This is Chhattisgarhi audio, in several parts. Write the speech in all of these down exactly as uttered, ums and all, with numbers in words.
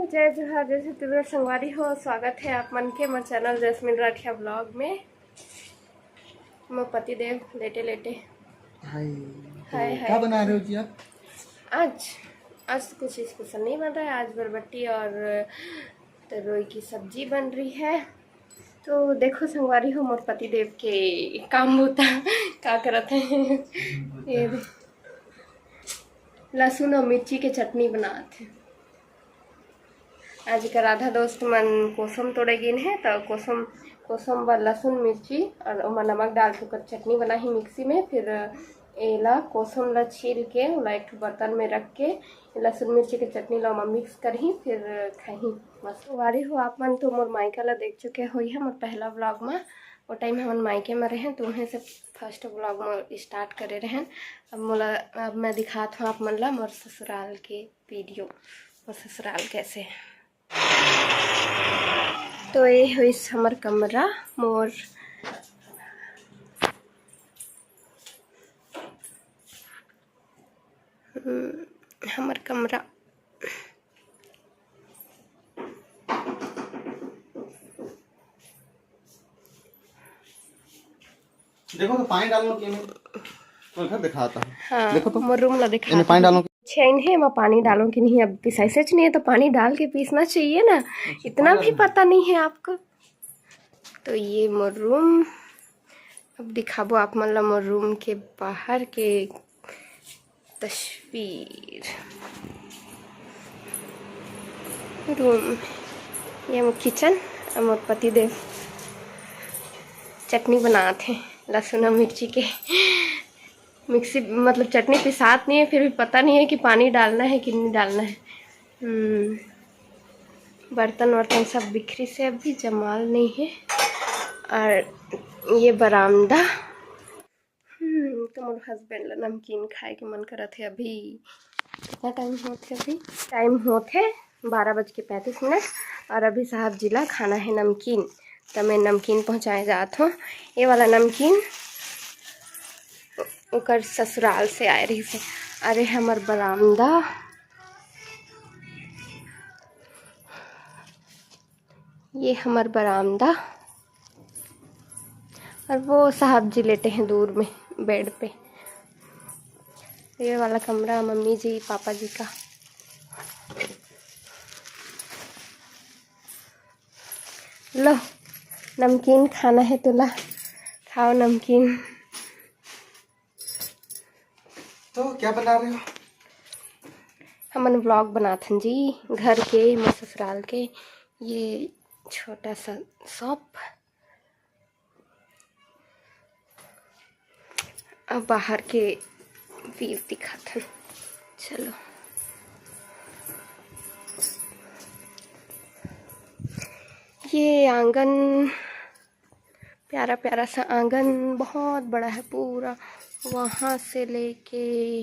जय जोहार, जय छत्तीसगढ़ संगवारी हो, स्वागत है आप मन के मोर चैनल जैस्मिन राठिया ब्लॉग में। मोर पति देव लेटे लेटे। हाय। हाय, तो हाय। क्या बना रहे हो जी आप? आज, आज तो कुछ स्पेशल नहीं बन रहा है। आज बरबट्टी और तरोई की सब्जी बन रही है। तो देखो संगवारी हो, मोर पति देव के काम होता का करत है। ये दे, लहसुन और मिर्ची के चटनी बनात है। आज का राधा दोस्त मन कोसम तोड़े गिन है, तो कोसम, कोसम बर लहसुन, मिर्ची और ओमा नमक डाल के ओकर चटनी बनाही मिक्सी में। फिर एला कोसम ला छील के ओला एक ठो बर्तन में रख के लहसुन मिर्ची के चटनी ला ओमा मिक्स करही, फिर खाही। मस्त। संगवारी हो, आप मन तो मोर मायका ला देख चुके होइहा मोर पहला ब्लॉग में। वो टाइम हमन मायके में रहें, तो उहें से फर्स्ट ब्लॉग में स्टार्ट करे रहें। अब मोला, अब मैं दिखात हूँ आप मन ला मोर ससुराल के वीडियो, मोर ससुराल कैसे है। तो ये होइस हमर कमरा, मोर, हम्म, हमर कमरा। देखो तो पानी डालना कि नहीं? मैं घर दिखाता हूँ। हाँ, देखो तो। मोर रूम ला दिखा इन्हें पानी डालना कि छेन है, मैं पानी डालूं कि नहीं? अब पिसाइसेच नहीं है, तो पानी डाल के पीसना चाहिए ना। अच्छा, इतना पानी भी डालना। पता नहीं है आपको। तो ये मोर रूम, अब दिखाबो आप मन ला मोर रूम के बाहर के तस्वीर। रूम, ये मोर किचन, और मोर पति देव चटनी बनात है लहसुन और मिर्ची के। मिक्सी, मतलब चटनी पिसात नहीं है, फिर भी पता नहीं है कि पानी डालना है कि नहीं डालना है। हम्म, बर्तन वर्तन सब बिखरी से अभी जमाल नहीं है। और ये बरामदा, हम्म, तो मोर हस्बैंड ला नमकीन खाए के मन करत है। अभी कितना टाइम होत है? अभी टाइम होत है बारह बज के पैंतीस मिनट, और अभी साहब जी ला खाना है नमकीन, तो मैं नमकीन पहुँचाए जात हूँ। ये वाला नमकीन ओकर ससुराल से आए रहिस हे। अरे हमर बरामदा, ये हमर बरामदा, और वो साहब जी लेटे हैं दूर में बेड पे। ये वाला कमरा मम्मी जी पापा जी का। लो, नमकीन खाना है तोला, खाओ नमकीन। तो क्या बना रहे हो? हमन व्लॉग बनाथन जी, घर के, मोर ससुराल के। ये छोटा सा शॉप, अब बाहर के व्यू दिखाथन। चलो, ये आंगन, प्यारा प्यारा सा आंगन, बहुत बड़ा है पूरा। वहाँ से लेके,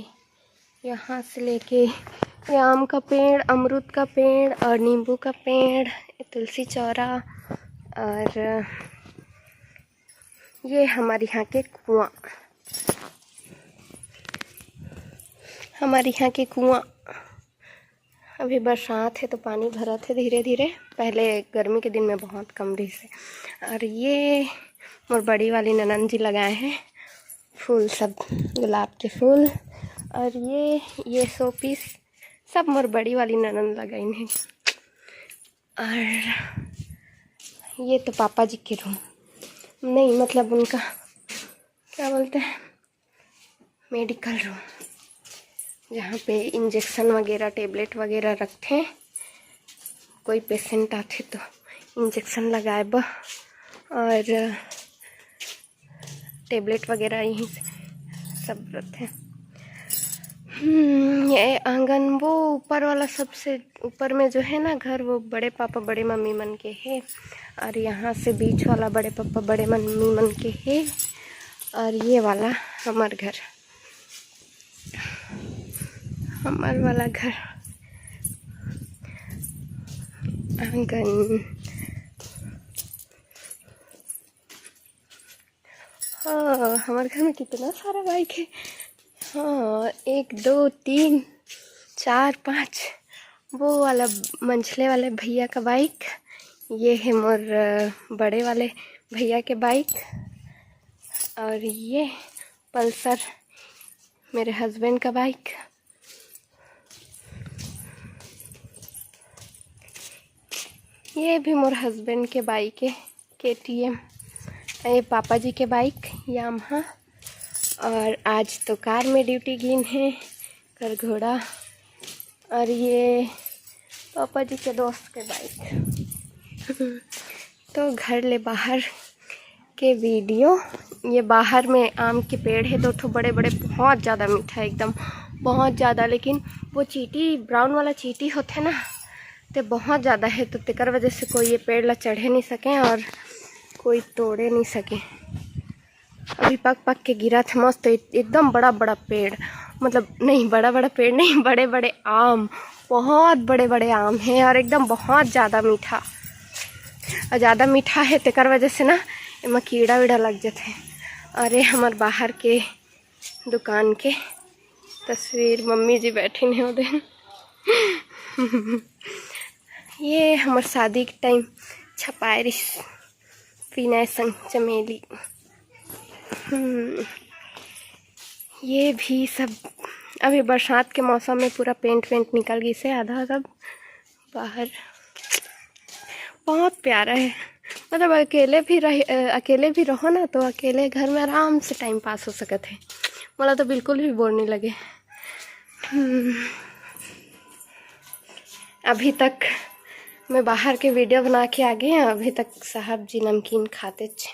यहाँ से लेके ये आम का पेड़, अमरूद का पेड़ और नींबू का पेड़, तुलसी चौरा, और ये हमारे यहाँ के कुआँ, हमारे यहाँ के कुआँ। अभी बरसात है तो पानी भरत है धीरे धीरे, पहले गर्मी के दिन में बहुत कम रहिस हे। और ये मोर बड़ी वाली ननंद जी लगाए हैं फूल, सब गुलाब के फूल। और ये, ये शो पीस सब मोर बड़ी वाली ननंद लगाइन है। और ये तो पापा जी के रूम, नहीं, मतलब उनका क्या बोलते हैं, मेडिकल रूम, जहाँ पे इंजेक्शन वगैरह, टेबलेट वगैरह रखते हैं। कोई पेशेंट आथे तो इंजेक्शन लगाए बर, और टेबलेट वगैरह यहीं से सब रखते हैं। हम्म, ये आंगन, वो ऊपर वाला, सबसे ऊपर में जो है ना घर, वो बड़े पापा बड़े मम्मी मन के है, और यहाँ से बीच वाला बड़े पापा बड़े मम्मी मन के है, और ये वाला हमार घर, हमार वाला घर, आंगन। हाँ, हमारे घर में कितना सारा बाइक है। हाँ, एक, दो, तीन, चार, पाँच, वो वाला मंझले वाले भैया का बाइक, ये है मोर, अ, बड़े वाले भैया के बाइक, और ये पल्सर मेरे हस्बैंड का बाइक। ये भी मोर हस्बैंड के बाइक है, केटीएम। ये पापा जी के बाइक यामाहा। और आज तो कार में ड्यूटी गीन है, कर घोड़ा। और ये पापा जी के दोस्त के बाइक। तो घर ले बाहर के वीडियो। ये बाहर में आम के पेड़ है, दो ठो बड़े बड़े, बहुत ज़्यादा मीठा, एकदम बहुत ज़्यादा। लेकिन वो चींटी, ब्राउन वाला चींटी होथे ना, ते बहुत ज़्यादा है, तो तेकर वजह से कोई ये पेड़ ला चढ़े नहीं सके और कोई तोड़े नहीं सके। अभी पक पक के गिरत हे मस्त, एक-, एकदम बड़ा बड़ा पेड़, मतलब नहीं, बड़ा बड़ा पेड़ नहीं, बड़े बड़े आम, बहुत बड़े बड़े आम है और एकदम बहुत ज़्यादा मीठा। और ज़्यादा मीठा है, तेकर वजह से ना एमा कीड़ा वीड़ा लग जाथे। अरे, हमर बाहर के दुकान के तस्वीर, मम्मी जी बैठिन हे ओदे। ये हमर शादी के टाइम छपाए रिहिस, विनय संग चमेली। हम्म, ये भी सब अभी बरसात के मौसम में पूरा पेंट वेंट निकल गिस हे, आधा सब बाहर। बहुत प्यारा है, मतलब अकेले भी रह, अ, अकेले भी रहो ना, तो अकेले घर में आराम से टाइम पास हो सकत है। मोला तो बिल्कुल भी बोर नहीं लगे। हम्म, अभी तक मैं बाहर के वीडियो बना के आ गई हूँ, अभी तक साहब जी नमकीन खाते च।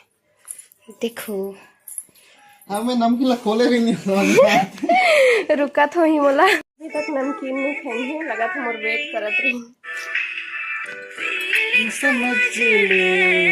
देखो, अब मैं नमकीन ला खोले भी नहीं हूँ। रुका तो ही मोला, अभी तक नमकीन नहीं खाई है, लगा था मोर वेट करत रही। समझ ले।